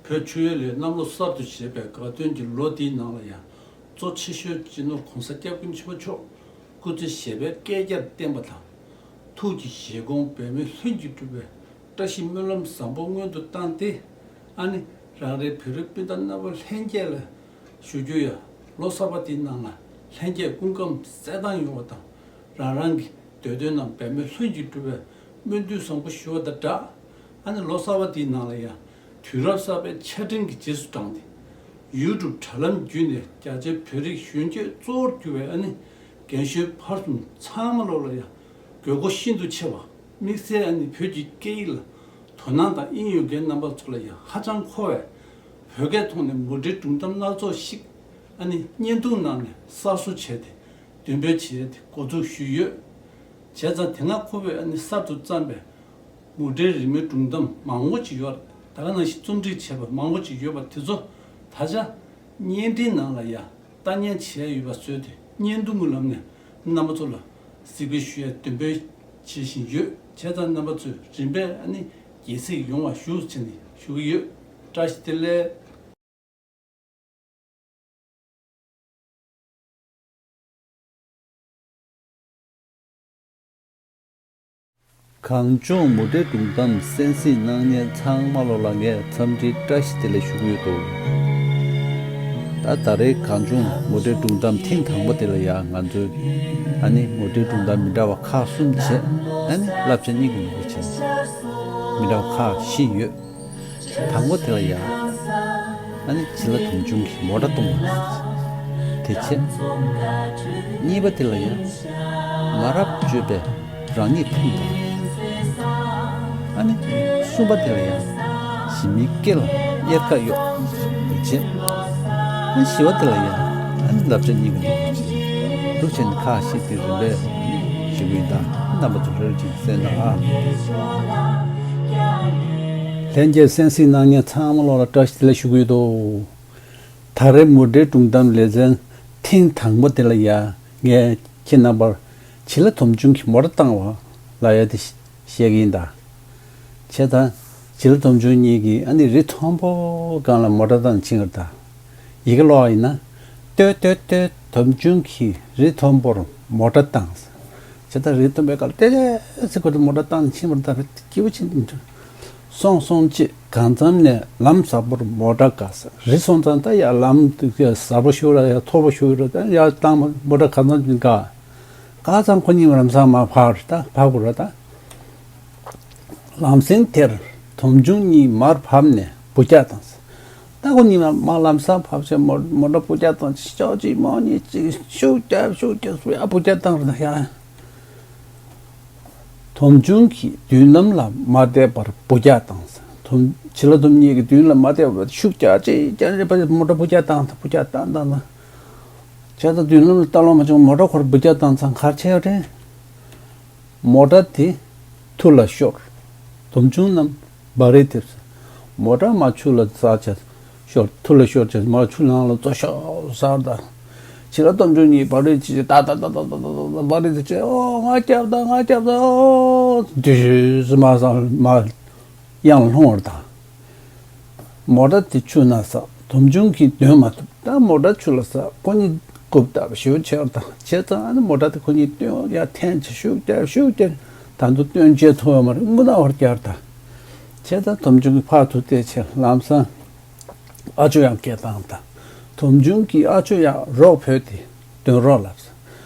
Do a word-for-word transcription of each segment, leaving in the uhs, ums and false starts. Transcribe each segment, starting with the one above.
བོད་ཆོས་ལས་གནམ་ལོ་གསར་དུ་བཞད་པའི་དགའ་སྟོན་གྱི་ལོ་འདིའི་ནང་ལ་ཡང་། གཙོ་ཆེ་ཤོས་སྤྱི་ནོར་༸གོང་ས་༸སྐྱབས་མགོན་ཆེན་པོ་མཆོག་སྐུ་ཚེ་ཞབས་པད་བསྐལ་བརྒྱར་བརྟན་པ་དང་། ཐུགས་ཀྱི་བཞེད་དགོངས་འབད་མེད་ལྷུན་གྱིས་གྲུབ་པའི་བཀྲ་ཤིས་སྨོན་ལམ་བཟང་པོ་སྔོན་དུ་བཏང་སྟེ། ཨ་ནི་རང་རེའི་བོད་རིགས་སྤུན་ཟླ་རྣམ་པ་ལྷན་རྒྱས་ལ་ཞུ་རྒྱུ་ཡང་། ལོ་གསར་པ་འདིའི་ནང་ལ་ལྷན་རྒྱས་སྐུ་ཁམས་གསལ་ཐང་ཡོང་བ་དང་། རང་རང་གི་འདོད་དོན་རྣམས་འབད་མེད་ལྷུན་གྱིས་གྲུབ་པའི་སྨོན་འདུན་བཟང་པོ་ཞུ་བ་དང་སྦྲགས། ཨ་ནི་ལོ་གསར་པ་འདིའི་ནང་ལ་ཡང་། དུས་རབས་གསར་པའི་ཆ་འཕྲིན་གྱི་རྗེས་སུ་འབྲངས་ཏེ། ཡུ་ཊུབ་དྲ་ལམ་བརྒྱུད་ནས་རྒྱ་ཆེའི་བོད་རིགས་གཞོན་སྐྱེས་གཙོ་བོར་གྱུར་བའི་ཨ་ནི་རྒན་གཞོན་བར་གསུམ་ཚང་མ་ལོ་ལ་ཡང་དགོས་མཁོ་ཤིན་ཏུ་ཆེ་བ། དམིགས་བསལ་ཨ་ནི་བོད་ཀྱི་སྐད་ཡིག་ལ་དོ་སྣང་དང་དབྱིངས་ཡོད་མཁན་རྣམ་པ་ཚོ་ལ་ཡང་ཧ་ཅང་མཁོ་བས། བོད་སྐད་ཐོག་ནས་མུ་འབྲེལ་སྒྲུང་གཏམ་སྣ་ཚོགས་ཤིག་ཨ་ནི་བརྙན་ཐུང་ནང་ནས་གསར་བཟོ་བྱས་ཏེ་འདོན་སྤེལ་བྱས་ཏེ་འགོ་འཛུགས་ཞུས་ཡོད། བྱས་ཙང་དེ་སྔ་ཁོ་བོས་ཨ་ནི་གསར་དུ་བརྩམས་པའི་མུ་འབྲེལ་རིས་མེད་སྒྲུང་གཏམ་མང་པོ་ཅིག་ཡོད་རེད། ད་ག་ནང་བཞིན་རྩོམ་སྒྲིག་བྱས་པ་མང་པོ་ཅིག་ཡོད་པ་དེ་ཚོ་ད་ཆ་བརྙན་འཕྲིན་ནང་ལ་ཡང་ལྟ་ཉན་བྱས་ཡོད་པ་བཟོས་ཏེ། བརྙན་ཐུང་གི་ལམ་ནས་རྣམ་པ་ཚོ་ལ་གཟིགས་འབུལ་ཞུ་ཡ་འདོན་སྤེལ་བྱེད་བཞིན་ཡོད། བྱས་ཙང་རྣམ་པ་ཚོས་རིམ་པས་ཨ་ནི་དགྱེས་གཟིགས་ཡོང་བ་ཞུ་ཟེར་ནས་ཞུ་གི་ཡོད། བཀྲ་ཤིས་བདེ་ལེགས། གངས་ལྗོངས་མུ་འབྲེལ་སྒྲུང་གཏམ་གསན་གཟིགས་གནང་མཁན་ཚང་མ་ལོ་ལ་ངས་འཚམས་འདྲིའི་བཀྲ་ཤིས་བདེ་ལེགས་ཞུ་གི་ཡོད་དོ། ད་ད་རེས་གངས་ལྗོངས་མུ་འབྲེལ་སྒྲུང་གཏམ་ཐེངས་དང་པོ་དེ་ལ་ཡང་ང་ཚོས་ཨ་ནི་མུ་འབྲེལ་སྒྲུང་གཏམ་མི་འདྲ་བ་ཁག་གསུམ་བྱས། ཨ་ནི་བསླབ་བྱ་གཉིས་ཀྱི་ནང་དུ་བྱས། མི་འདྲ་བ་ཁག་བཞི་ཡོད། དང་པོ་དེ་ལ་ཡང་། ཨ་ནི་བྱི་ལ་དོམ་ཆུང་གིས་མོ་ཊ་བཏུངས་པ། དེ་བྱས། གཉིས་པ་དེ་ལ་ཡང་། མ་རབས་སྤྱོད་པས་རང་ཉིད་ཕུང་པ། ཨ་ནི་གསུམ་པ་དེ་ལ་ཡང་། ཞི་མིའི་སྐེ་ལ་གཡེར་ཁ་གཡོགས། དེ་བྱས། ཨ་ནི་བཞི་པ་དེ་ལ་ཡང་། ཨ་ནི་བསླབ་བྱ་གཉིས་ཀྱི་ནང་དུ་བྱས། འདུག་བྱས་ནས་ཁག་བཞི་དེ་རིམ་པས་ཞུ་གི་ཡིན། ད་རྣམ་པ་ཚོ་ཧྲིལ་གྱིས་གསན་གནང་ཨ། ལྷན་རྒྱས་གསན་གཟིགས་གནང་མཁན་ཚང་མ་ལོ་ལ་བཀྲ་ཤིས་བདེ་ལེགས་ཞུ་གི་ཡོད་དོ། ད་རེས་མུ་འབྲེལ་སྒྲུང་གཏམ་ལེ་ཚན་ཐེངས་དང་པོ་དེ་ལ་ཡ། ངས་ཁྱེད་རྣམ་པར་བྱི་ལ་དོམ་ཆུང་གིས་མོ་ཊ་བཏང་བ་ལབ་ཡ་དེ་བཤད་ཀྱི་ཡིན་ད། བྱས་ཙང་བྱི་ལ་དོམ་ཆུང་གཉིས་ཀྱིས་ཨ་ནི་རི་མཐོན་པོ་སྒང་ལ་མོ་ཊ་བཏང་ཕྱིན་པ་རེད་ད། ཡི་གེ་ཀློག་པ་ཡིན་ན། ལྟོས་ལྟོས་ལྟོས། དོམ་ཆུང་གིས་རི་མཐོན་པོར་མོ་ཊ་བཏང་། བྱས་ཙང་རི་མཐོན་པོའི་སྒང་ལ་ལྟོས་ལྟོས་ཟེར་ཁོ་ཚོས་མོ་ཊ་བཏང་ཕྱིན་པ་རེད་ད། སྐྱིད་པོ་ཕྱིན། སོང་སོང་ཅིག་གང་འཚམ་ནས་ལམ་གཟར་པོར་མོ་ཊ་བཀག་ཟེར། རི་སོང་ཙང་ད་ཡ་ལམ་གཟར་པོ་ཞིག་རེད། ཡ་མཐོ་པོ་ཞིག་རེད། ད་ཡར་བཏང་མོ་ཊ་གང་འཚམ་ཅིག་བཀག་བཀག་ཙང་ཁོ་གཉིས་ལམ་སང་མར་བབས་རེད་ད། བབས་དགོས་རེད་ད། ལམ་སེང་དེར་དོམ་ཆུང་གཉིས་མར་བབས་ནས་འབུད་རྒྱག་བཏང་ཟེར། ད་ཁོ་གཉིས་མར་ལམ་སང་བབས་བྱས་མོ་མོ་ཊ་འབུད་རྒྱག་བཏང་། ཅིག་ཅོག་ཅིག་མོ་གཉིས་ཅིག་ཤུགས་རྒྱབ་ཤུགས་རྒྱབ་ཡར་འབུད་རྒྱག་བཏང་རེད་ད་ཡ། དོམ་ཆུང་གིས་མདུན་ལམ་ལ་མ་བལྟས་པར་འབུད་རྒྱག་བཏང་ཟེར། དོམ་བྱི་ལ་དོམ་གཉིས་ཀྱིས་མདུན་ལ་མ་བལྟས་པར་ཤུགས་རྒྱག་ཅིག་རྒྱག་རེད་པ། མོ་ཊ་འབུད་རྒྱག་བཏང་། འབུད་རྒྱག་བཏང་བཏང་བཏང་། བྱས་ཙང་མདུན་ལམ་ལ་ལྟ་ལོང་མ་བྱུང་། མོ་ཊ་ཁོར་འབུད་རྒྱག་བཏང་ཙང་ག་རེ་བྱས་ཡོད་རེད། མོ་ཊ་དེ་ཐུར་ལ་ཤོར། དོམ་ཆུང་རྣམས་འབའ་རི་ཐེབས། མོ་ཊ་མར་ཆུ་ལ་ཟགས་བྱས། ཤོར། ཐུར་ལ་ཤོར་བྱས་མར་ཆུ་ནང་ལ་རྫོགས་ཤོག་ཟེར་ད། བྱི་ལ་དོམ་ཆུང་གཉིས་འབའ་རི་བྱས། ཏག་ཏག་ཏག་ཏག་ཏག་ཏག་འབའ་རི་དེ་བྱས། ཨོ་ང་སྐྱོབས་དང་། ང་སྐྱོབས་དང་། ཨོ་དུས་མ་སང་མར་གཡང་ལྷུང་བར་དང་། མོ་ཊ་དེ་ཆུ་ནང་ཟགས། དོམ་ཆུང་གིས་འདོན་མ་ཐུབ། ད་མོ་ཊ་ཆུ་ལ་ཟགས། ཁོ་གཉིས་རྐུབ་བཏབ་ཞེ་པོ་བྱས་པ་དང་། བྱས་ཙང་ཨ་ནི་མོ་ཊ་དེ་ཁོ་གཉིས་བཏོན། ཡར་འཐེན་བྱས་ཤུགས་རྒྱབ་ཤུགས་རྒྱབ། ད་དུང་བཏོན་བྱས་ཐུབ་ཡོད་མ་རེད། རྔུལ་ནག་པར་གྱུར་ད། བྱས་ཙང་དོམ་ཆུང་གིས་ཕར་ཚུར་བལྟས་བྱས་ལམ་སང་ཨ་ཅོ་ཡང་སྐད་བཏང་ད། དོམ་ཆུང་གིས་ཨ་ཅོ་ཡང་རོགས་བོས་ཏེ་འདོན་རོགས་ལབ་ཟེར།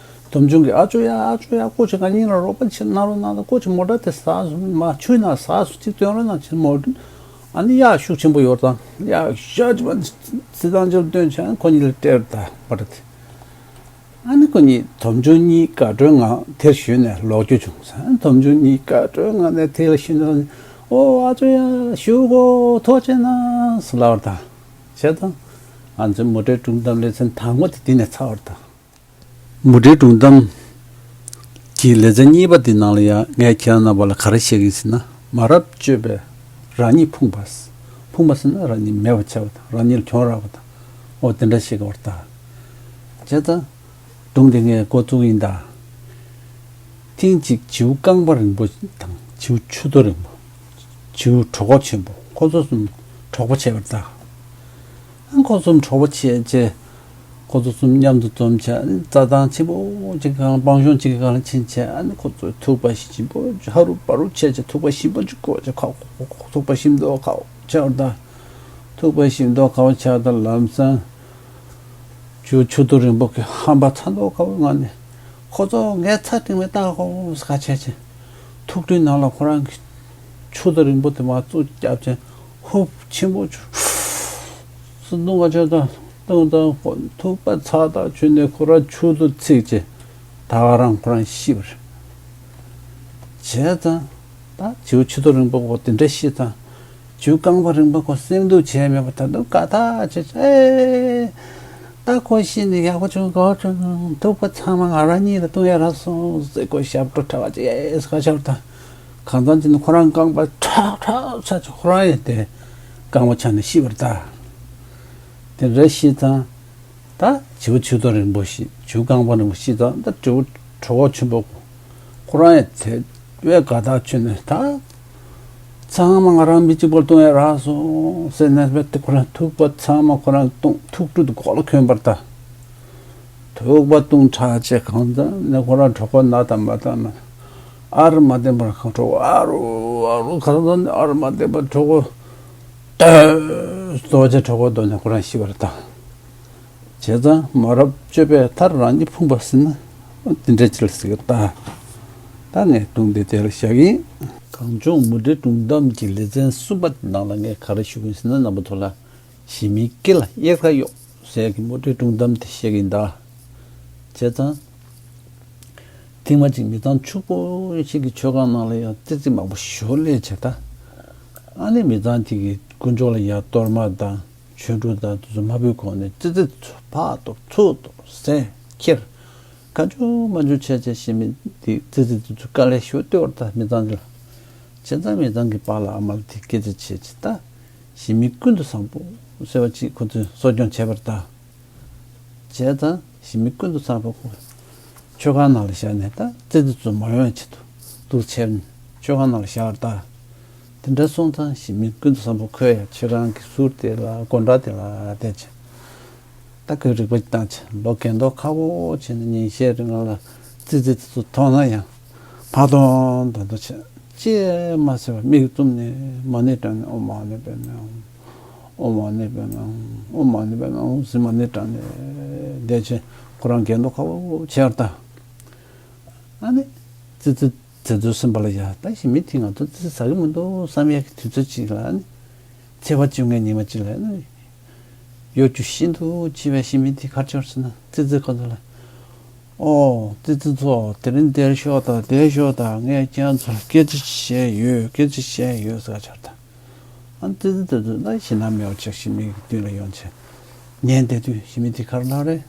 དོམ་ཆུང་གིས་ཨ་ཅོ་ཡ། ཨ་ཅོ་ཡ། སྐུ་མཁྱེན། ང་གཉིས་ལ་རོགས་པ་བྱེད་གནང་རོགས་གནང་དང་། སྐུ་མཁྱེན། མོ་ཊ་དེ་ཟགས་སོང་། མར་ཆུའི་ནང་ཟགས་སོང་། ཅིག་བཏོན་རོགས་གནང་། ཅིག་མོ་ཊ་ཨ་ནི་གཡག་ཤུགས་ཆེན་པོ་ཡོད་དང་། གཡག་ཤ་ཅིག་མ་ཚི་ཐང་ཅིག་བཏོན་བྱས་ཁོ་གཉིས་ལ་སྤྲད་ད་མོ་ཊ་དེ། ཨ་ནི་ཁོ་གཉིས་དོམ་ཆུང་གཉིས་དགའ་སྤྲོའི་ངང་དེར་ཞོན་ནས་ལོག་རྒྱུ་བྱུང་ཟེར། དོམ་ཆུང་གཉིས་དགའ་སྤྲོའི་ངང་ནས་དེར་ཞོན་ནས། ཨོ་ཨ་ཅོ་ཡ། བཞུགས་གོ། ཐུགས་རྗེ་གནང་ཟེར་ལབ་པ་དང་། བྱས་ཙང་ང་ཚོའི་མུ་འབྲེལ་སྒྲུང་གཏམ་ལེ་ཚན་དང་པོ་དེ་འདི་ནས་ཚར་བ་རེད་ད། མུ་འབྲེལ་སྒྲུང་གཏམ་གྱི་ལེ་ཚན་གཉིས་པ་དེ་ནང་ལ་ཡང་ངས་ཁྱེད་རང་རྣམ་པ་ལ་ག་རེ་བཤད་ཀྱི་ཡིན་ཟེར་ན། མ་རབས་སྤྱོད་པས་རང་ཉིད་ཕུང་པ། ཕུང་པ་ཟེར་ན་རང་ཉིད་མེད་པར་བྱ་བ་དང་། རང་ཉིད་ལ་གྱོང་རག་པ་དང་། འོ་དེ་འདྲ་ཞིག་གི་བར་ཐག་བྱས་ཙང་། སྒྲུང་འདི་ངས་འགོ་བཙུགས་ཡིན་ད། ཐེངས་གཅིག་བྱིའུ་རྐང་པ་རིང་པོ་དང་བྱིའུ་མཆུ་ཏོ་རིང་པོ། བྱིའུ་གྲོད་ཁོག་ཆེན་པོ། ཁོ་ཚོ་གསུམ་གྲོད་ དོགས་པ་བྱས་པ་རེད་ད། ཨ་ཁོ་ཚོ་གྲོགས་པོ་བྱས་བྱས། ཁོ་ཚོ་གསུམ་མཉམ་དུ་འཛོམས་བྱས། ཨ་ནི་རྩྭ་ཐང་ཆེན་པོ་ཅིག་གི་སྒང་ལ། སྤང་གཤོང་ཅིག་གི་སྒང་ལ་ཕྱིན་བྱས། ཨ་ནི་ཁོ་ཚོས་ཐུག་པ་ཞིམ་པོ་ཧ་རུ་པ་རུ་བྱས་བྱས། ཐུག་པ་ཞིམ་པོ་ཅིག་བསྐོལ་བྱས། ཁ་ཐུག་པ་ཞིམ་མདོག་ཁ་པོ་ཆགས་པ་རེད་ད། ཐུག་པ་ཞིམ་མདོག་ཁ་པོ་ཆགས་པ་དང་། ལམ་སང་ཆུ་ཆུ་ཐོག་རིང་པོ་གི་ཧམ་པ་ཚ་མདོག་ཁ་པོའི་ངང་ནས། ཁོ་ཚོ་ངའི་ཚ་གྲང་མེད་ལྟ་གོ་ཟེར་ཁ་བྱས་བྱས། ཐུག་སྤྲིན་ནང་ལ་ཁོ་རང་གི་ཆུ་ཐོག་རིང་པོ་དེ་མར་བཙུགས་བརྒྱབ་བྱས། ཧུབ་ཆེན་པོ་ཆུ་སུ་བཏུང་ག་བྱས་དང་བཏུང་དང་། ཁོ་ཐུག་པ་ཚ་ཐག་ཆོད་ནས་ཁོ་རང་ཆུ་ཐོག་ཚིག་བྱས། ད་ག་རང་ཁོ་རང་ཤི་བ་རེད། བྱས་ཙང་ད་བྱིའུ་ཆུ་ཐོག་རིང་པོ་ཁོ་དེ་འདྲ་ཤི་ཙང་། བྱིའུ་རྐང་པ་རིང་པོ་ཁོ་སེམས་སྡུག་བྱས་མེད་པ། ད་དུང་དགའ་ཐག་ཆོད། ཨེ། ད་ཁོ་ཤི་ནས་ཡག་པོ་བྱུང་། དགའ་བོ་བྱུང་། ཐུག་པ་ཚང་མ་ང་རང་ཉིད་ལ་བཏུང་ཡ་རག་སོང་ཟེར། ཁོ་ཞབས་བྲོ་འཁྲབ་པ་ཅིག་ཨེ་ཟེར་ཁ་ཤར་དང་། གང་ཙམ་ཅིག་ནས་ཁོ་རང་རྐང་པ་ཁྲག་ཁྲག་ཚ་ཆུ་ཁོ་རང་ཡང་དེ་རྐང་པ་ཆག་ནས་ཤི་བ་རེད་ད། དེ་འདྲ་ཤི་ཙང་། ད་བྱིའུ་ཆུ་ཐོག་རིང་པོ་ཤི། བྱིའུ་རྐང་པ་རིང་པོ་ཤི་ཙང་། ད་བྱིའུ་གྲོགས་པོ་ཆེན་པོ་ཁོ་རང་ཡང་དེ་བས་དགའ་ཐག་ཆོད་ནས། ད་ཚང་མ་ང་རང་མི་གཅིག་པོར་བཏུང་ཡ་རག་སོང་ཟེར་ནས། བས་དེ་ཁོ་རང་ཐུག་པ་ཚང་མ་ཁོ་རང་བཏུང་། ཐུག་སྤྲུ་དེ་མགོ་ལ་གྱོན་པ་རེད་ད། ཐུག་པ་བཏུང་དྲགས་བྱས། གང་ཙམ་ནས་ཁོ་རང་གྲོགས་པོ་ན་དང་མ་ད་མ། ཨ་རུ་མ་བསྟན་པར་གྲོགས་པོ་ཨ་རུ་ཨ་རུ། གང་ཙམ་ནས་ཨ་རུ་མ་བསྟན་པར་གྲོགས་པོ་ལྟོས་ལྟོས་བྱས། གྲོགས་པོ་ལྟོས་ནས་ཁོ་རང་ཤི་བ་རེད་ད། བྱས་ཙང་མ་རབས་སྤྱོད་པས་མཐར་རང་ཉིད་ཕུང་བ་ཟེར་ན། འདི་འདྲ་ཅིག་ལ་ཟེར་གི་ད། ད་ངས་སྒྲུང་འདི་དེ་ལ་བཞག་གི་ཡིན། གངས་ལྗོངས་མུ་འབྲེལ་སྒྲུང་གཏམ་གྱི་ལེ་ཚན་གསུམ་པ་ནང་ལ་ངས་ག་རེ་ཞུ་གི་ཡིན་ཟེར་ན། རྣམ་པ་ཚོ་ལ་ཞི་མིའི་སྐེ་ལ་གཡེར་ཁ་གཡོགས་ཟེར་གྱི་མུ་འབྲེལ་སྒྲུང་གཏམ་དེ་བཤད་ཀྱི་ཡིན་ད། བྱས་ཙང་ཐེངས་མ་གཅིག་མི་ཚང་ཕྱུག་པོ་ཞིག་གི་མཆོད་ཁང་ནང་ལ་ཡང་ཙི་ཙི་མང་པོ་ཞིག་སླེབས་བྱས་ད། ཨ་ནི་མི་ཚང་དེ་གི་དཀོན་མཆོག་ལ་ཡར་གཏོར་མ་དང་ཆོ་འཕྲུལ་དང་དེ་ཚོ་མ་ཕུལ་གོང་ནས། ཙི་ཙི་ཚོ་ཕར་གཏོར་ཚུར་གཏོར་ཟས་ཁྱེར། གང་བྱུང་མང་བྱུང་བྱས་བྱས། ཞི་མི་དེ་ཙི་ཙི་དེ་ཚོ་དཀའ་ལས་ཞེ་པོ་སྟེར་བ་རེད་ད་མི་ཚང་དེ་ལ། བྱས་ཙང་མི་ཚང་གི་པཱ་ལགས་ཨ་མ་ལགས་དེ་སྐད་ཆ་བྱས་བྱས་ད། ཞི་མི་ཀུན་ཏུ་བཟང་པོ་ཟེར་བ་ཅིག་ཁོ་ཚོས་གསོ་སྐྱོང་བྱས་པ་རེད་ད། བྱས་ཙང་ཞི་མི་ཀུན་ཏུ་བཟང་པོ་ཁོ་མཆོད་ཁང་ནང་ལ་བཞག་ནས། ད་ཙི་ཙི་ཚོ་མ་ཡོང་ཡ་ཆེད་དུ་འདུག་བྱས་ནས་མཆོད་ཁང་ནང་ལ་བཞག་པ་རེད་ད། དེ་འདྲ་སོང་ཙང་ཞི་མི་ཀུན་ཏུ་བཟང་པོ་ཁོས་ཡང་མཆོད་ཁང་གི་ཟུར་དེ་ལ་སྒོ་འགྲམ་དེ་ལ་བསྡད་བྱས། ད་ཁོས་རིག་པ་བཏང་བྱས། ལོ་རྒས་མདོག་ཁ་པོ་བྱས་ནས་ཉིན་ཤས་རིང་ལ་ཙི་ཙི་དེ་ཚོ་མཐོང་ན་ཡང་། ཕར་མཐོང་དོ་དོ་བྱས། ཅི་མ་ཟེར་བར་མིག་བཙུམ་ནས་མ་ཎི་བགྲངས་ནས། ཨོཾ་མ་ཎི་པདྨེ་ཧཱུྃ། ཨོཾ་མ་ཎི་པདྨེ་ཧཱུྃ། ཨོཾ་མ་ཎི་པདྨེ་ཧཱུྃ་ཟེར་མ་ཎི་བགྲངས་ནས་བསྡད་བྱས། ཁོ་རང་རྒས་མདོག་ཁ་པོ་བྱས་པ་རེད་ད། ཨ་ནི་ཙི་ཙི་དེ་ཚོའི་སེམས་པ་ལ་ཡ། ད་ཞི་མི་དེ་ང་ཚོ་ཙི་ཙི་ཟ་གི་མི་འདུག་བསམ་ཡག་གི་དུས་ཚོད་ཅིག་ལ། ཨ་ནི་ཚེས་པ་བཅོ་ལྔའི་ཉི་མ་ཅིག་ལ། ཨ་ནི་གཡོ་སྒྱུ་ཤིན་ཏུ་ཆེ་བའི་ཞི་མི་དེ་ག་རེ་བྱས་ཟེར་ན། ཙི་ཙི་ཁོ་ཚོ་ལ། ཨོ། ཙི་ཙི་ཚོ། དེ་རིང་འདིར་ཤོག་དང་། འདིར་ཤོག་དང་། ངས་ཁྱེད་ཚོར་སྐད་ཆ་བཤད་ཡོད། སྐད་ཆ་བཤད་ཡོད་ཟེར་བྱས་ད། ཨ་ཙི་ཙི་དེ་ཚོ་ད་ཞེད་སྣང་མེད་པ་ཅིག་ཞི་མི་གི་མདུན་ལ་ཡོང་བྱས། ཉན་བསྡད་དུས་ཞི་མི་དེ་ག་རེ་ལབ་རེད།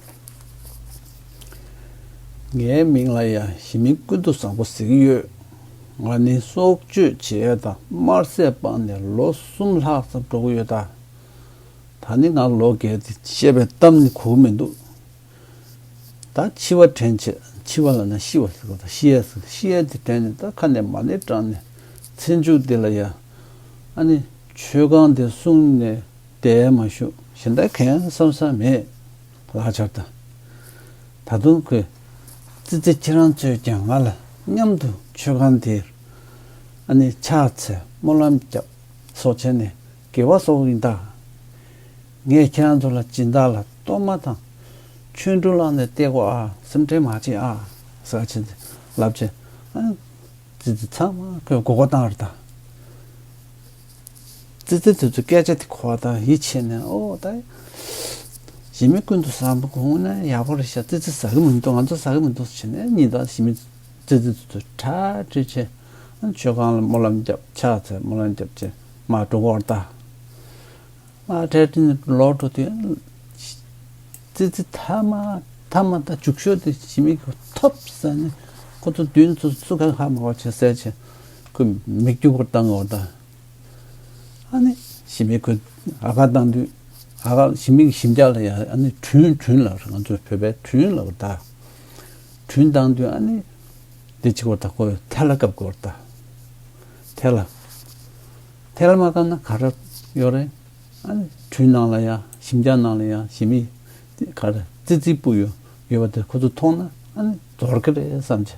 ངའི་མིང་ལ་ཡང་ཞི་མི་ཀུན་ཏུ་བཟང་པོ་ཟེར་གྱི་ཡོད། ང་ནི་སྲོག་གཅོད་བྱེད་ཡས་དང་དམར་ཟས་སྤངས་ནས་ལོ་གསུམ་ལྷག་ཙམ་འགྲོ་གི་ཡོད་ད། ད་ནི་ང་ལོ་རྒས་ཏེ་བཤད་པའི་གཏམ་ནི་གོ་གི་མི་འདུག་ད་འཆི་བ་དྲན་བྱས། འཆི་བ་ལབ་ན་ཤི་བ་ཟེར་གོ་ད། ཤི་ཡས་ཟེར། ཤི་ཡས་དེ་དྲན་ནས་ད་ཁ་ནས་མ་ཎི་བགྲངས་ནས། ཚེ་མཇུག་འདི་ལ་ཡ་ཨ་ནི་མཆོད་ཁང་འདི་སྲུང་ནས་བསྡད་མ་བཞུགས། གཞན་དག་གང་བསམ་བསམ་མེད་ལབ་བྱས་ད། ད་དུང་ཁོས། ཙི་ཙི་ཁྱེད་རང་ཚོས་ཀྱང་ང་ལ་མཉམ་དུ་མཆོད་ཁང་འདིར་ཨ་ནི་ཕྱག་འཚལ་སྨོན་ལམ་བརྒྱབ་སོགས་བྱས་ནས་དགེ་བ་གསོག་གི་ཡིན་ད། ངས་ཁྱེད་རང་ཚོ་ལ་སྦྱིན་བདག་ལ་གཏོར་མ་དང་ཆོ་འཕྲུལ་བླངས་ནས་སྟེར་གོ་ཨ། སེམས་ཁྲལ་མ་བྱེད་ཨ་ཟེར་བྱས་ལབ་བྱས། ཨ་ནི་ཙི་ཙི་ཚང་མ་ཁོས་མགོ་སྐོར་བཏང་བ་རེད་ད། ཙི་ཙི་དེ་ཚོ་སྐད་ཆ་དེ་གོ་བ་དང་ཡིད་ཆེས་ནས། ཨོ་ད་ཞི་མི་ཀུན་ཏུ་བཟང་པོ་གོ་ན་ཡག་པོ་རེད་ཤག་ཙི་ཙི་ཟ་གི་མི་འདུག་ང་ཚོ་ཟ་གི་མི་འདུག་ཟེར་བྱས་ནས་ཉིན་ལྟར་ཞི་མི་ཙི་ཙི་དེ་ཚོ་གྲ་སྒྲིག་བྱས། ཨ་མཆོད་ཁང་ལ་སྨོན་ལམ་བརྒྱབ། ཕྱག་འཚལ་སྨོན་ལམ་བརྒྱབ་བྱས་མར་འགྲོ་གི་ཡོད་རེད་ད། མར་གྲ་སྒྲིག་ནས་ལོག་འགྲོ་དུས། ཙི་ཙི་མཐའ་མ་མཐའ་མ་ད་རྒྱུགས་ཤོག་དེ་ཞི་མི་གིས་ཐོབ་ཟེར་ནས། ཁོ་ཚོ་མདུན་ཚོ་སུ་གང་ཧ་མ་གོ་བྱས་ཟེར་བྱས། ཁོས་མིག་རྒྱུག་པར་བཏང་ཡོད་རེད་ད། ཨ་ནི་ཞི་མི་ཁོས་ཨ་ཁ་བཏང་དུས། ཨ་ཁ་ཞི་མི་གི་ཞིམ་ལྕགས་ལ་ཡ་ཨ་ནི་དྲུན་དྲུན་ལབ་རེད། ང་ཚོའི་བོད་པའི་དྲུན་ལབ་རེད་ད། དྲུན་བཏང་དུས་ཨ་ནི་འདི་བྱེད་དགོས་རེད་ད། ཁོས་ཐལ་བ་བཀབ་དགོས་རེད་ད། ཐལ་བ། ཐལ་བ་མ་བཀབ་ན་ག་རེ་ཡོད་རེད། ཨ་ནི་དྲུང་ནང་ལ་ཡང་ཞིབ་འཇུག་ནང་ལ་ཡང་ཞི་མི་ག་རེ་ཙི་ཙི་སྤུ་ཡོད་ཡོད་པ་དེ་ཁོ་ཚོ་མཐོང་ན་ཨ་ནི་རྫོགས་ཀྱི་རེད་བསམ་བྱས།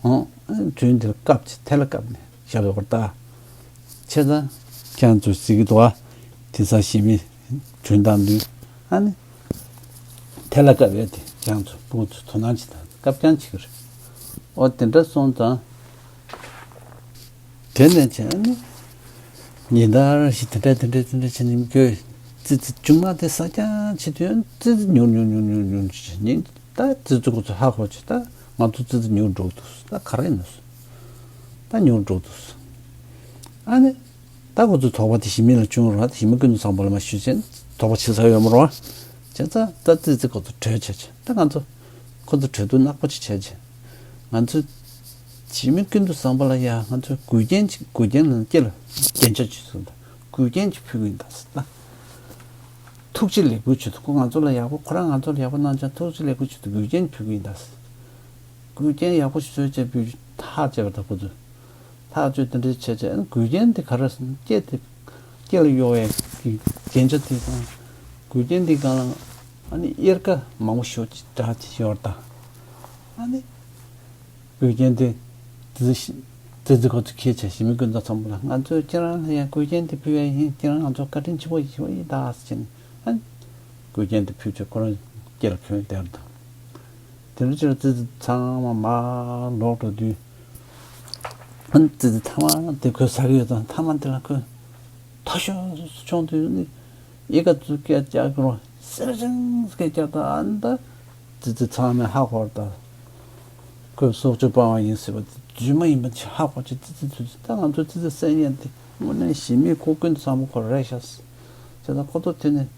ཨོ། ཨ་ནི་དྲུང་དེ་ལ་བཀབ་བྱས་ཐལ་བ་བཀབ་ནས་བཞག་ཡོད་པར་ལྟ། བྱས་ཙང་ཁྱེད་ཚོས་གཟིགས་ཀྱི་འདུག་ཨ། དེང་སང་ཞི་མི་དྲུང་དང་བདུན་ཨ་ནི་ཐལ་བ་བཀབ་ཡས་དེ་ཁྱེད་ཚོ་སྤུ་གུ་ཚོ་དོ་སྣང་བྱེད་དང་བཀབ་རྐྱང་བྱེད་ཀྱི་རེད། ཨོ་དེ་འདྲ་སོང་ཙང་། དེ་ནས་བྱས་ནས་ཉིན་ལྟར་ཞིག་དེ་འདྲ་དེ་འདྲ་དེ་འདྲ་བྱས་ནས་ཁོས་ཙི་ཙི་ཆུང་མ་དེ་ཟ་རྐྱང་བྱེད་དུས་ཙི་ཙི་ཉུང་ཉུང་ཉུང་ཉུང་ཉུང་བྱས་ཉིན་ད་ཙི་ཙི་ཁོ་ཚོ་ཧ་གོ་བྱས་ད་ང་ཚོ་ཙི་ཙི་ཉུང་འགྲོ་འདུག་ད་ག་རེ་ཡིན་ནོ། ད་ཉུང་འགྲོ་འདུག་ཨ་ནི་ད་ཁོ་ཚོ་དོགས་པ་དེ་ཞི་མི་ལ་བྱུང་རོགས་ཞི་མི་ཀུན་ཏུ་བཟང་པོ་ལ་མ་ཞུས་བྱས་དོགས་པ་བྱེད་ས་ཡོད་མ་རེད་བ། བྱས་ཙང་ད་ཙི་ཙི་ཁོ་ཚོ་གྲོས་བྱས་བྱས་ད་ང་ཚོ་ཁོ་ཚོ་གྲོས་བསྡུར་ནག་པོ་ཅིག་བྱས་བྱས། ང་ཚོ་ཞི་མི་ཀུན་ཏུ་བཟང་པོ་ལ་ཡ་ང་ཚོས་མགུལ་རྒྱན་གྱི་མགུལ་རྒྱན་ལ་སྐེ་ལ་རྒྱན་ཆ་ཅིག་བཟུང་དང་མགུལ་རྒྱན་ཅིག་ཕུལ་གི་ཡིན་ད་ཟེར་ད། ཐུགས་རྗེ་ལེགས་འབུལ་ཆེད་དུ་ཁོ་ང་ཚོ་ལ་ཡག་པོ་ཁོ་རང་ང་ཚོ་ལ་ཡག་པོ་གནང་ཙང་ཐུགས་རྗེ་ལེགས་འབུལ་ཆེད་དུ་མགུལ་རྒྱན་ཕུལ་གི་ཡིན་ད་ཟེར། མགུལ་རྒྱན་ཡག་པོ་ཞིག་བཟོས་བྱས་འབུལ་ཐག་བཅད་པ་ད་ཁོ་ཚོས། ཐག་གཅོད་དེ་འདྲ་བྱས་བྱས་མགུལ་རྒྱན་དེ་ག་རེ་ཟེར་ན་སྐེ་དེ་སྐེ་ལ་གཡོག་ཡས་ཀྱི་རྒྱན་ཆ་དེ་དང་མགུལ་རྒྱན་དེ་སྒང་ལ་ཨ་ནི་གཡེར་ཁ་མང་པོ་ཞེ་པོ་ཅིག་བསྒྲགས་བྱས་ཡོད་ད། ཨ་ནི། མགུལ་རྒྱན་དེ། ཙི་ཙི་ཙི་ཙི་ཁོ་ཚོ་ཁྱེད་ཆ་ཞི་མི་ཀུན་ཏུ་ཚང་མ་ལ་ང་ཚོས་ཁྱེད་རང་ལ་ཡང་མགུལ་རྒྱན་དེ་ཕུལ་བ་ཡིན་ཁྱེད་རང་ང་ཚོ་བཀའ་དྲིན་ཆེན་པོ་ཡིན་ཞུ་བ་ཡིན་ད་ཟེར་ནས་ཨ། མགུལ་རྒྱན་དེ་ཕུལ་ཚེ་ཁོ་རང་སྐེ་ལ་གྱོན་བསྡད་པ་དང་། དེ་འདྲ་ཅིག་ལ་ཙི་ཙི་ཚང་མ་མར་ལོག་འགྲོ་དུས། ཨ་ཙི་ཙི་ཐ་མ་དེ་ཁོས་ཟ་གི་ཡོད་ཙང་ཐ་མ་དེ་ལ་ཁོས། ཐོ་ཤོར་མཆོང་དུས་ནི། གཡས་ཁ་ཙུག་སྐད་རྒྱག་གི་རོ། སེར་ཆེན་སྐད་རྒྱག་ད་ཨ་ནི་ད། ཙི་ཙི་ཚང་མས་ཧ་གོ་བ་ད། ཁོས་སྲོག་གཅོད་སྤང་བ་ཡིན་ཟེར་བ་དེ་རྫུན་མ་ཡིན་པ་ཅིག་ཧ་གོ་ཅིག་ཙི་ཙི་ཙི་ཙི་ད་ང་ཚོ་ཙི་ཙི་བསད་མཁན་དེ་དངོས་གནས་ཞི་མི་ཁོ་ཀུན་ཚང་མ་ཁོ་རེད་ཤག་བྱས་ཙང་ཁོ་ཚོ་དེ་ནས་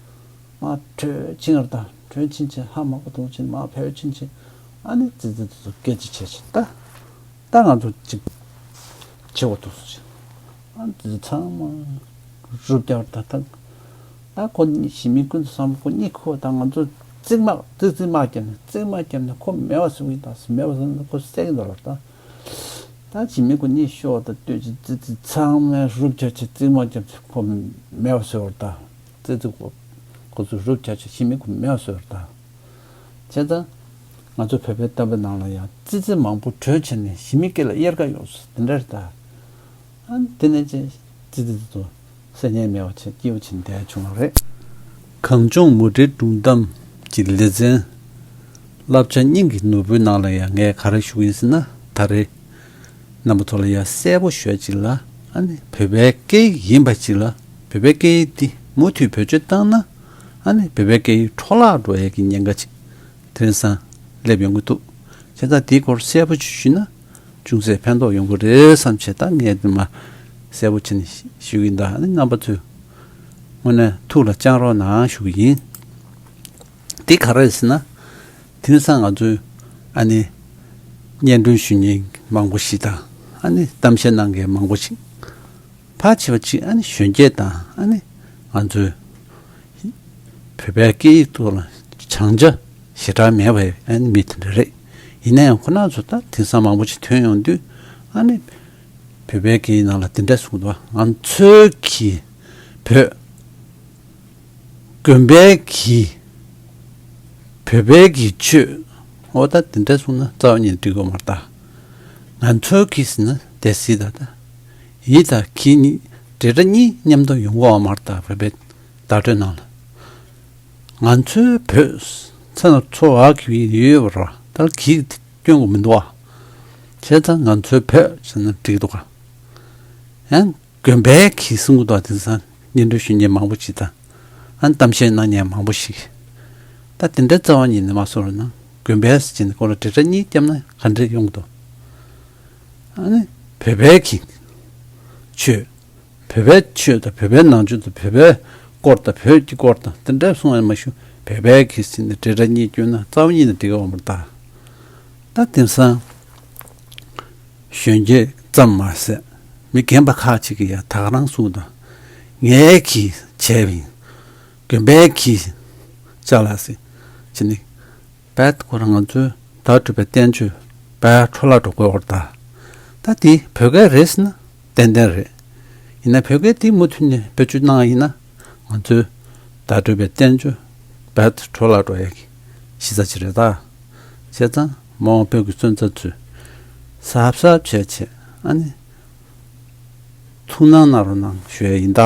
མར་བྲོས་ཕྱིན་ཡོད་ད་བྲོས་ཕྱིན་ཆེ་ཧ་མ་གོ་དུང་ཕྱིན་མར་བྲོས་ཕྱིན་ཆེ་ཨ་ནི་ཙི་ཙི་ཙི་ཙི་སྐད་ཅིག་བྱས་ཤིག་ད། ད་ང་ཚོ་གཅིག་བྱེད་དགོས་འདུག་ཟེར། ཨ་འདི་ཚང་མ་རུབ་རྒྱག་ད་ད། ད་ཁོ་གཉིས་ཞི་མི་ཀུན་ཏུ་བཟང་པོ་ཁོ་གཉིས་ཁུ་བ་ད་ང་ཚོ་རྩིག་མ་རྩིག་རྩིག་མ་བརྒྱབ་ནས་རྩིག་མ་བརྒྱབ་ནས་ཁོ་མེད་པ་བཟོ་གི་ད་མེད་པ་བཟོ་ན་ཁོ་བསད་ཀྱི་འདུག་ལ་ད། ད་ཞི་མི་ཁོ་གཉིས་ཤོར་བ་ད་ལྟོས་ཀྱི་རྩིག་རྩིག་ཚང་མས་རུབ་རྒྱག་བྱས་རྩིག་མ་བརྒྱབ་བྱས་ཁོ་མེད་པ་བཟོ་བར་ད། རྩིག་རྩིག་ཁོ་ཁོ་ཚོ་རུབ་རྒྱག་བྱས་ཞི་མི་ཁོ་མེད་པ་བཟོ་བར་ད། བྱས་ཙང་། ང་ཚོ་བོད་པའི་གཏམ་དཔེ་ནང་ལ་ཡང་ཙི་ཙི་མང་པོ་བྲོས་བྱས་ནས་ཞི་མི་སྐེ་ལ་གཡེར་ཁ་གཡོགས་སོ་དེ་འདྲ་རེད་ད། ཨ་ནི་དེ་ནས་ཅི་ཙི་ཙི་ཙི་ཙི་སེ་ཉལ་མེད་པ་བྱས་སྐྱིད་པོ་བྱས་ནས་བསྡད་བྱུང་བ་རེད། གངས་ལྗོངས་མུ་འབྲེལ་སྒྲུང་གཏམ་གྱི་ལེ་ཚན། བསླབ་བྱ་སྙིང་གི་ནོར་བུའི་ནང་ལ་ཡང་ངས་ག་རེ་ཞུ་གི་ཡིན་ཟེར་ན་ད་རེས། རྣམ་པ་ཚོ་ལ་ཡང་གསལ་པོ་ཤོད་ཅིག་ལ་ཨ་ནི་བོད་པའི་སྐད་ཡིག་ཡིན་པ་ཅིག་ལ་བོད་པའི་སྐད་ཡིག་འདི་མུ་མཐུད་བེད་སྤྱོད་བཏང་ན་ཨ་ནི་བོད་པའི་སྐད་ཡིག་འཕྲོ་བརླག་འགྲོ་ཡས་ཀྱི་ཉེན་ཁ་ཅིག་དེང་སང་སླེབས་ཡོང་གི་འདུག་བྱས་ཙང་དེའི་སྐོར་གསལ་པོ་ཅིག་ཞུས་ན་ཅུང་ཟད་ཕན་ཐོགས་ཡོང་གི་རེད་བསམ་བྱས་ད་ངས་འདི་མ་གསལ་པོ་བྱས་ནས་ཞུ་གི་ཡིན་ད་ཨ་ནི་རྣམ་པ་ཚོས་དངོས་གནས་ཐུགས་ལ་བཅངས་རོགས་གནང་ཞུ་གི་ཡིན། འདི་ག་རེ་རེད་ཟེར་ན། དེང་སང་ང་ཚོའི་ཨ་ནི་སྙན་སྒྲོན་ཞུ་མཁན་མང་པོ་ཞིག་དང་ཨ་ནི་གཏམ་བཤད་གནང་མཁན་མང་པོ་ཞིག་ཕལ་ཆེ་བ་ཅིག་ཨ་ནི་གཞོན་སྐྱེས་དང་ཨ་ནི་ང་ཚོའི་བོད་པའི་སྐད་ཡིག་ཐོག་ལ་སྦྱང་བྱ་ཞེ་དྲག་མེད་པའི་ཨ་ནི་མི་དེ་འདྲ་རེད། ཡིན་ན་ཡང་ཁོ་རང་ཚོ་ད་དེང་སང་མང་པོ་ཞིག་ཐོན་ཡོང་དུས་ཨ་ནི་བོད་པའི་སྐད་ཡིག་ནང་ལ་དེ་འདྲ་གསུངས་འདུག་ང་ཚོའི་གི་བོད། དགོན་པའི་གི། བོད་པའི་གི་ཆོས། འོ་ད་དེ་འདྲ་གསུངས་ན་རྩ་བ་ཉིད་ནས་འགྲིག་གི་ཡོད་མ་རེད་ད། ང་ཚོའི་གི་ཟེར་ན་དེ་སྲིད་ད་ད། ཡི་དང་གི་གཉིས་འབྲེལ་སྒྲ་གཉིས་མཉམ་དུ་ཡོང་གི་ཡོད་མ་རེད་ད་བོད་པའི་བརྡ་སྤྲོད་ནང་ལ། ང་ཚོའི་བོད་ཚ་ན་ཚོ་བ་གི་ཡོད་པ་རེད་ད་གི་སྐྱོན་གི་མི་འདུག་ཨ། བྱས་ཙང་ང་ཚོའི་བོད་ཟེར་ན་འགྲིག་འདུག་ག་ཡང་། དགོན་པའི་གི་གསུང་གི་འདུག་དེང་སང་སྙན་སྒྲོན་ཞུ་མཁན་མང་པོ་ཞིག་དང་། ཨ་གཏམ་བཤད་གནང་མཁན་མང་པོ་ཞིག་ད་དེ་འདྲའི་རྩ་བ་ཉིད་ནས་མ་གསུངས་རུང་ན་དགོན་པའི་ཟེར་གྱིན་ཁོ་ལ་འབྲེལ་སྒྲ་གཉིས་བརྒྱབ་ན་ག་འདྲ་ཡོང་གི་འདུག་ཨ་ནི་བོད་པའི་གི་ཆོས། བོད་པའི་ཆོས་དང་བོད་པའི་ནང་ཆོས་དང་བོད་པའི་སྐོར་དང་བོད་ཀྱི་སྐོར་དང་དེ་འདྲ་གསུང་ཡ་མ་ཞུ་བོད་པའི་གི་ཟེར་ནས་འབྲེལ་སྒྲ་གཉིས་བསྐྱོན་ན་རྩ་བ་ཉིད་ནས་འགྲིག་གི་ཡོད་མ་རེད་ད། ད་དེང་སང་། གཞོན་སྐྱེས་ཙམ་མ་ཟད་མི་རྒན་པ་ཁག་ཅིག་གིས་ཡང་ད་ག་རང་གསུངས་དང་། ངའི་གིས་བྱས་པ་ཡིན། དགོན་པའི་གིས་ཅ་ལག་ཟེར་བྱས་ནས་བལ་ཁོ་རང་ང་ཚོའི་བརྡ་སྤྲོད་པའི་བསྟན་བཅོས་བལ་འཕྲོ་བརླག་འགྲོ་དགོས་བར་ད། ད་དེ་བོད་སྐད་རེད་ཟེར་ན་ཏན་ཏན་རེད། ཡིན་ན་བོད་སྐད་དེ་མུ་མཐུད་ནས་བེད་སྤྱོད་གནང་བ་ཡིན་ན་ ང་ཚོའི་བརྡ་སྤྲོད་པའི་བསྟན་བཅོས་རྦད་དེ་འཕྲོ་བརླག་འགྲོ་ཡག་གི་གཞི་རྩ་ཅིག་རེད་ད། བྱས་ཙང་མ་འོངས་བོད་ཀྱི་སོན་རྩ་ཚོས་གཟབ་གཟབ་བྱས་བྱས་ཨ་ནི་ཐུགས་སྣང་གནང་རོགས་གནང་ཞུ་ཡ་ཡིན་ད།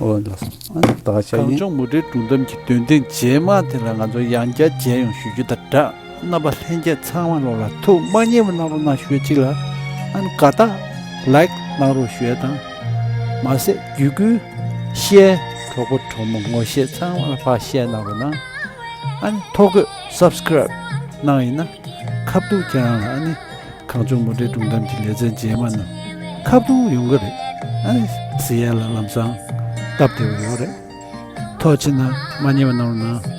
ཨོ་ལགས་སོ། ཨ་ནི་ད་ག་ཤ་གངས་ཡིན། ལྗོངས་མུ་འབྲེལ་སྒྲུང་གཏམ་གྱི་འདོན་ཐེངས་རྗེས་མ་དེ་ལ་ང་ཚོ་ཡང་བསྐྱར་མཇལ་ཡོང་ཞུ་རྒྱུ་དང་སྦྲགས། རྣམ་པ་ལྷན་རྒྱས་ཚང་མ་ལོག་ལ་ཐུགས་མ་མཉེས་པ་གནང་རོགས་གནང་ཞུ་ཡ་གཅིག་ལ། ཨ་ནི་དགའ་རྟགས་ལའིཀ་གནང་རོགས་ཞུ་ཡ་དང་། མ་ཟད་བརྒྱུད་སྐུལ་ཤེར་གྲོགས་པོ་གྲོགས་མོ་ངོ་ཤེས་ཚང་མ་ལ་ཕར་ཤེར་གནང་རོགས་གནང་། ཨ་ནི་ཐོ་འགོད་སབ་སི་ཀ་རའིབ་གནང་ཡིན་ན་ཁ་ཐུག་ཁྱེད་རང་ལ་ཨ་ནི་གངས་ལྗོངས་མུ་འབྲེལ་སྒྲུང་གཏམ་གྱི་ལེ་ཚན་རྗེས་མ་ནང་ཁ་ཐུག་ཡོང་གི་རེད། ཨ་ནི་གཟིགས་ཡ་ལ་ལམ་སང་སྟབས་བདེ་བོ་ཡོད་རེད། ཐུགས་རྗེ་ཆེ་གནང་། མ་མཉེས་པ་གནང་རོགས་གནང་།